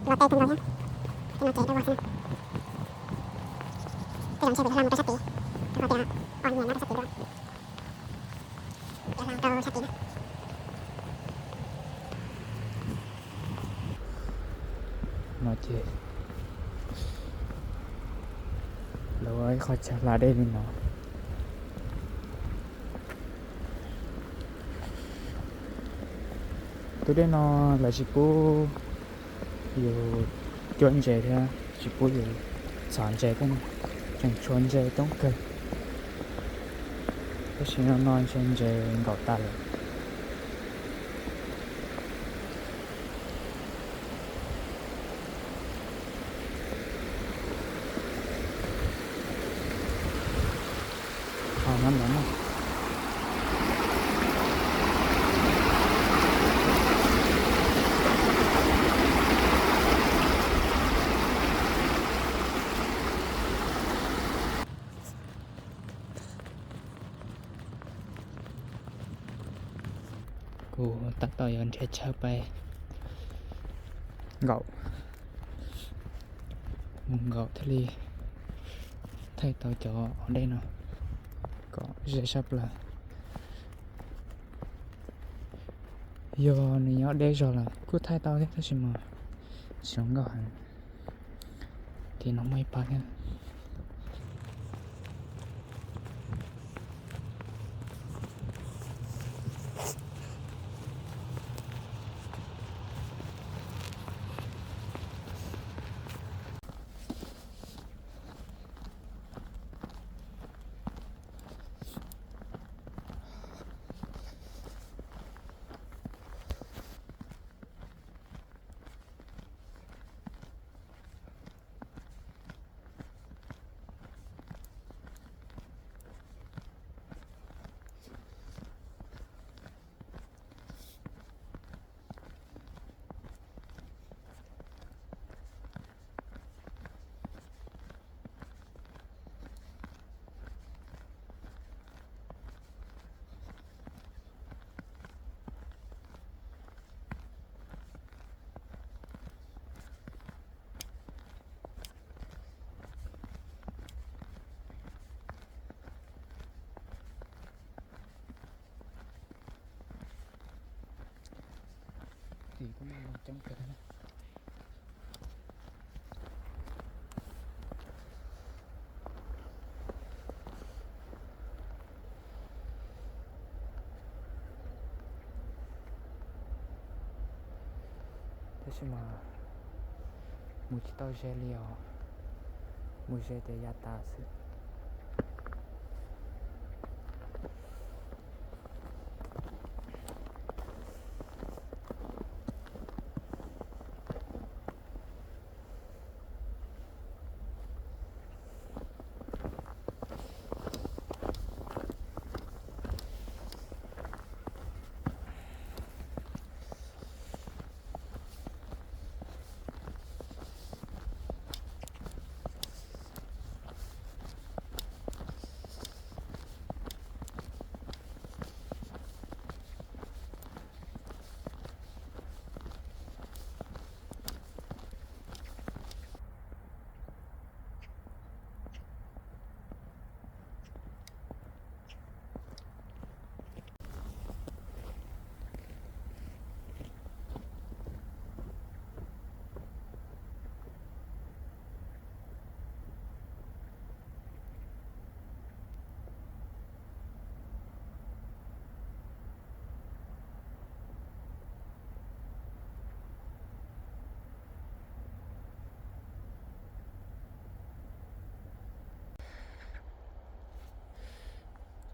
Lo tei tun lo ya. Tei no tei do wa sana. Tei lo che bi la mo ta sa ti. Tei lo tei a. Oi ni na ta sa ti do. Ya la do sa ti na. ມາເຈ ແລ້ວເຂົາຈະລາໄດ້ເນາະ ໂຕເດເນາະ ລາຊິປູ ຢູ່ຈົນເຈເທື່ອ ຊິປູຢູ່ສານເຈເທື່ອ ຈັ່ງຊົນເຈຕ້ອງເກີດ ເພາະຊິນອນເຊີນເຈເກົາຕາເລີຍ. ເຂົ້ານຳແລ້ວເນາະ ກູຕັດຕໍ່ຍອນເທດເຊີໄປ ເກົາ ມຸມເກົາທະເລ ໄທເຕົາຈໍອອກໄດ້ເນາະ ເກາະເຈຊັບລາ ຍອນຍອດເດຈອລາ ກູໄທເຕົາເດທະຊິມາ ສອງເກົາຫັນ ທີ່ນ້ອງໄມ້ປາກນັ້ນ. 私も無知道這裡哦，無知的やったす。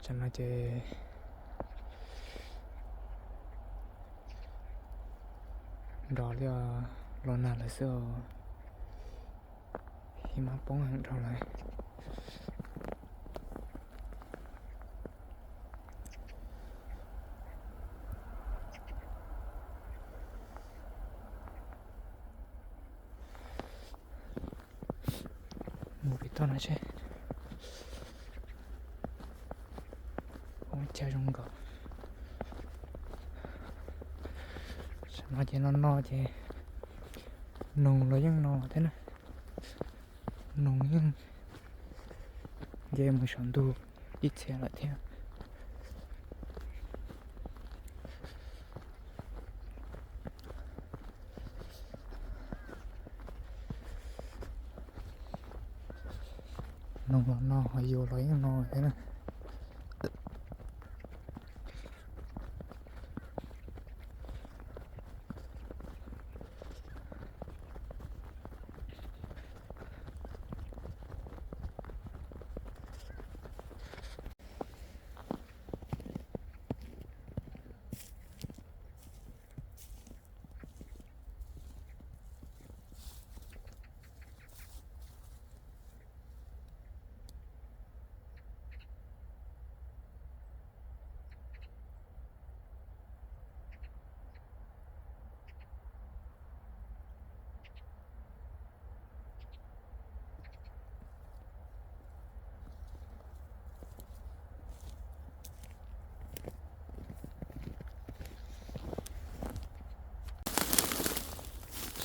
ຈະມາເຈີ ດອກລຽວ ລໍນາລະເຊວ ຫິມະປົງຫັ້ນເທົ່າໃດ. もうベタなし。お茶ジョンが。までのので。ນໍລາວຍັງນໍແທ້ນະ, ນົງຍັງ ເຢມາຊອນດູ ອີກແທ້ລະແທ້. ນົງລາວນໍ ເຮົາຢູ່ລາວຍັງນໍແທ້ນະ.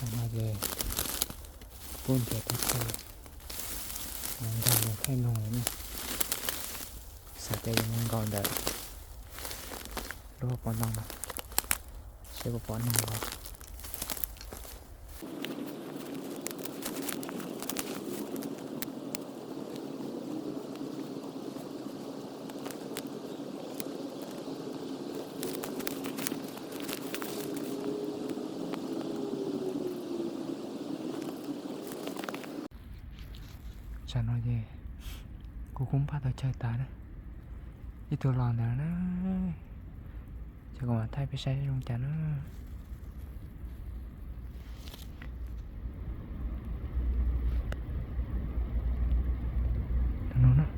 ສາມາດເລີຍ ປຸ້ນແຕ່ຕົວເກີດ ນອນໄດ້ ນອນໄດ້ນອນເລີຍນະ. ສາແຕ່ຍັງນອນກ່ອນເດີ ໂລກບໍ່ນອນ ໃຊ່ບໍ່ປອນອນບໍ່? ຊາວນ້ອຍເດ ກູກຸມພາດເອົາໃຈຕາຍນະ ອີໂຕຫຼອນແລ້ວນະ. ເຈົ້າກໍມາຖ່າຍໄປໃຊ້ດວງຈັນເນາະ ທາງໂນ້ນເນາະ. ສ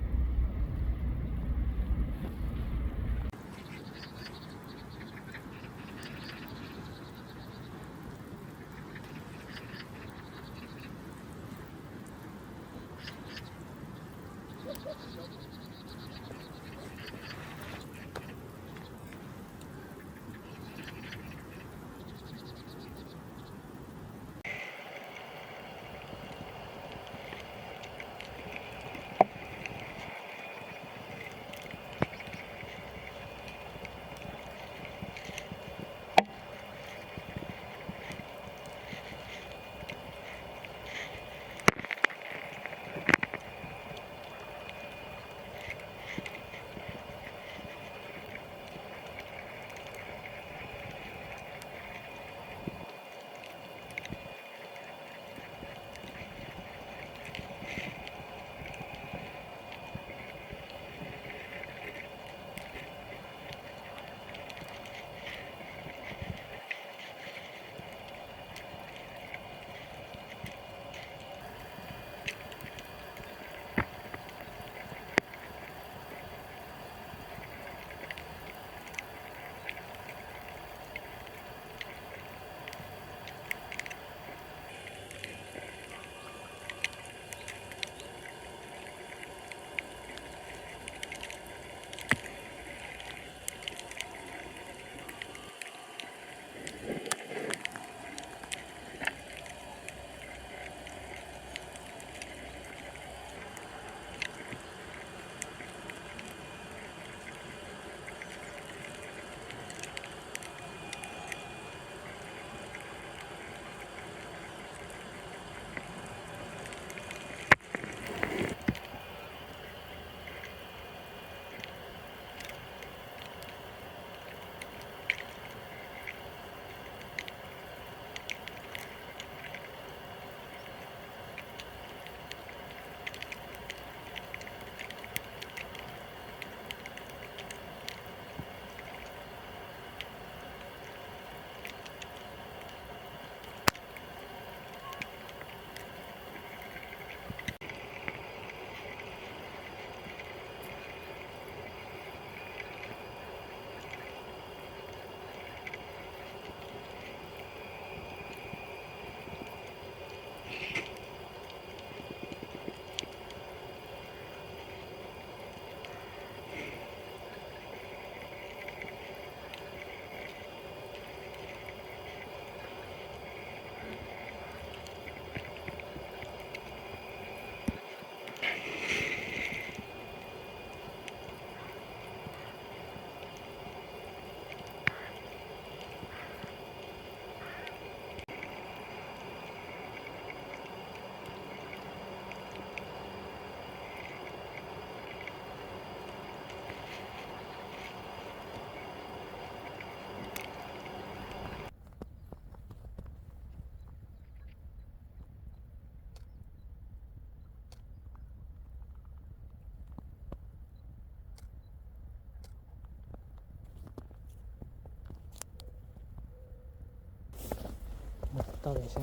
ເຂົ້າໄປຊະ.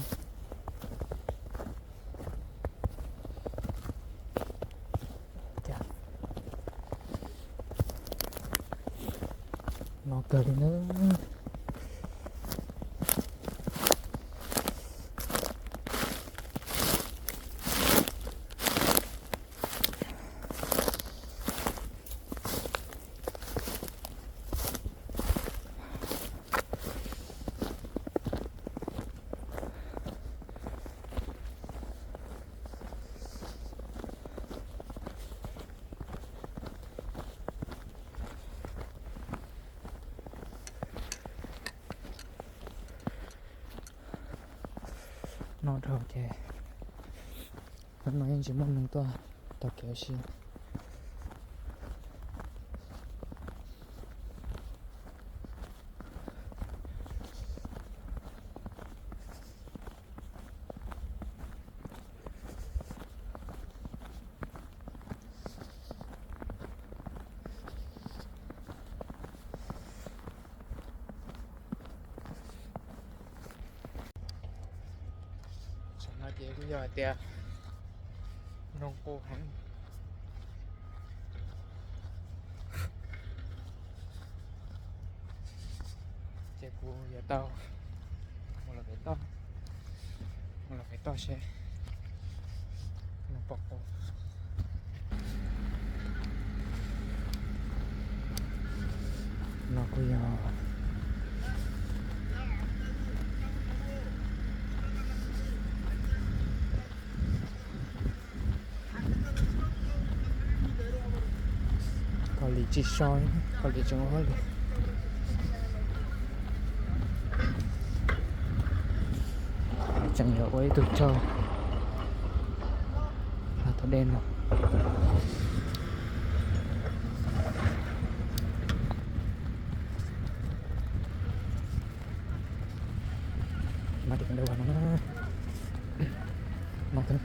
ນອກເກີດເດີ. ນອກເທົ່າແກ່ ມັນມາຍັງຊິໝົດໜຶ່ງຕົວ ເທົ່າແກ່ຊິ. ສາມາດເກັບຢອດແຕ່ ນ້ອງໂກຫັນ ເຈັບກູຢ່າເຕົ້າ ບໍ່ລະໄປຕໍ່ ບໍ່ລະໄປຕໍ່ແຊ ນ້ອງປອກໂກ ນອກກູຢອ ເກົາຫຼີຈີຊອຍ ເກົາຫຼີຈອງໂຮຍ ຈັ່ງເດີໂອ້ຍ ຕຸກເຈົ້າ ຫາຕົວເດັ່ນ ມາຕິດກັນເດີວ່າ ມາເຖິງ.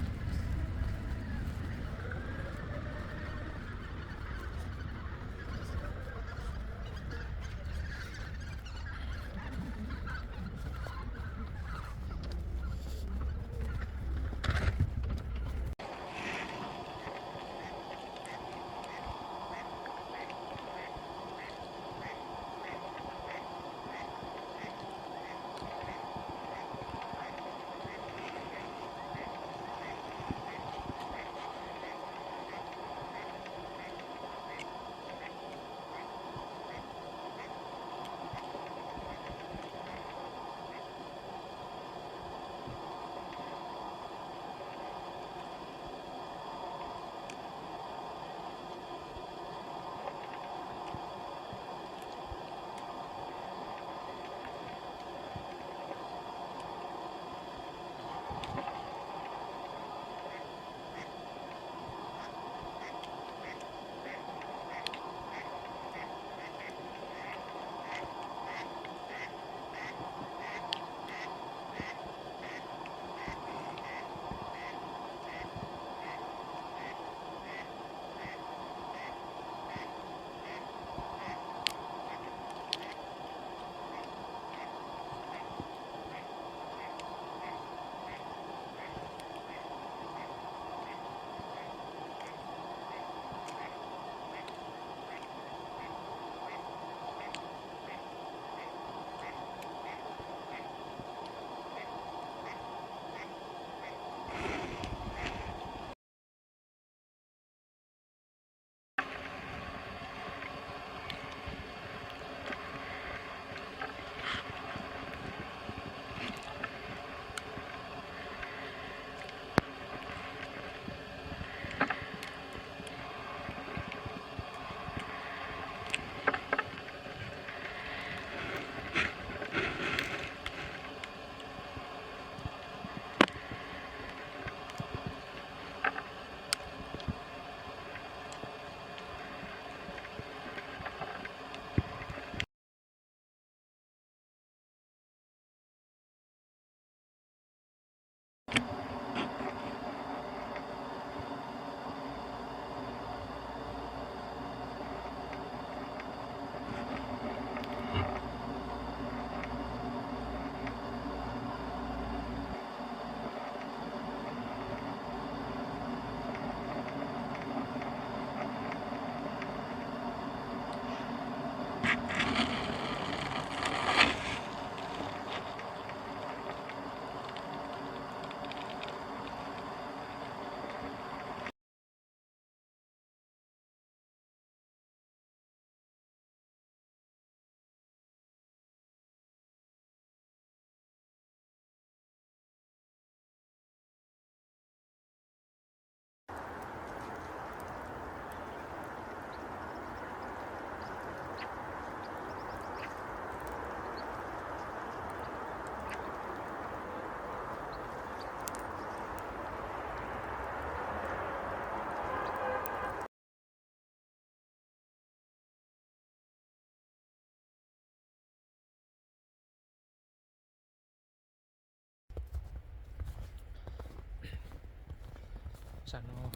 Sa no,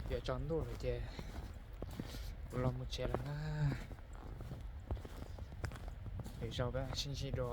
io già andavo che l'ho mucciata là. Io già, beh, sì, sì, do